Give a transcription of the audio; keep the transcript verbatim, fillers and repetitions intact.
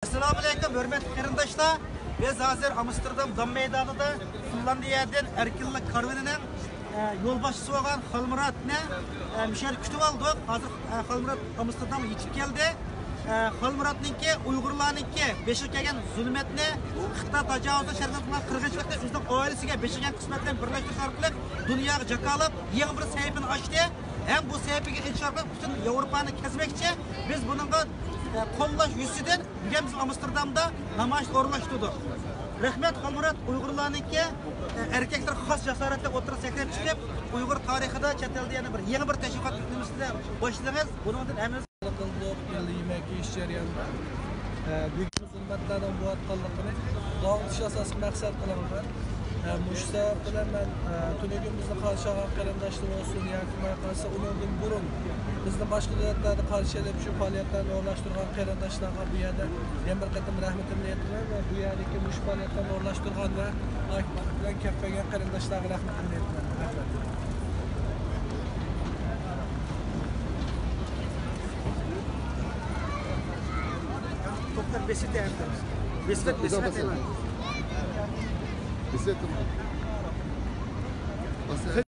ئەسسالامۇئەلەيكۇم، ھۆرمەتلىك قېرىنداشلار. بىز ھازىر ئامستېردام دام مەيدانىدا فىنلاندىيەدىن ئەركىنلىك كارۋىنىنىڭ، ئە، يولباشچىسى بولغان خالمۇراتنى، ئە، مۇشۇ يەردە كۈتۈپ ئالدۇق. ھازىر، ئە، خالمۇرات ئامستېردامغا يېتىپ كەلدى. ئە، خالمۇراتنىڭكى، ئۇيغۇرلارنىڭكى بېشىغا كەلگەن زۇلمەتنى، خىتاي تاجاۋۇزى شەرتىدە قىلغان قىرغىنچىلىقنى ئۆزىنىڭ ئائىلىسىگە بېشىغا كەلگەن قىسمەتلەرنى بىرلەشتۈرۈش ئارقىلىق دۇنياغا جاكارلاپ، يېڭى بىر سەھىپىنى ئاچتى. ھەم بۇ سەھىپىگە ئېچىش ئارقىلىق پۈتۈن ياۋروپانى كەزمەكچى. بىز بۇنىڭغا، ئە، قوللاش يۈزىسىدىن بۈگۈن بىز ئامستېردامدا نامايىش ئورۇنلاشتۇردۇق. رەھمەت، خالمۇرات، ئۇيغۇرلارنىڭكى، ئە، ئەركەكلىرى خاس جاسارەتلىك ئوتتۇرىغا سەكرەپ چىقىپ، ئۇيغۇر تارىخىدا، چەت ئەلدە يەنە بىر يېڭى بىر تەشۋىقات نېمىسىنى باشلىدىڭىز. بۇنىڭدىن ھەممىمىز قىلدۇق، بىللە يېمەك يېيىش جەريانىدا، ئە، بۈگۈن زۇلمەتلەرنىڭ بولۇۋاتقانلىقىنى ئاڭلىتىش ئاساسلىق مەقسەت قىلىنغان. ئە، مۇشۇ سەۋەب بىلەن مەن، ئە، تۈنۈگۈن بىزنى قارشى ئالغان قېرىنداشلار بولسۇن ياكى مايقاسا، ئۇنىڭدىن بۇرۇن بىزنى باشقا دۆلەتلەردە قارشى ئېلىپ، شۇ پائالىيەتلەرنى ئورۇنلاشتۇرغان قېرىنداشلارغا بۇ يەردە يەنە بىر قېتىم رەھمىتىمنى ئېيتىمەن ۋە بۇ يەردىكى مۇشۇ پائالىيەتلەرنى ئورۇنلاشتۇرغان ۋە ئاكتىپ بىلەن كەپ بەرگەن قېرىنداشلارغا رەھمىتىمنى ئېيتىمەن. رەھمەت. توختار، بېسىتى ئەمدى. بېسىت، بېسىت. بېسىت.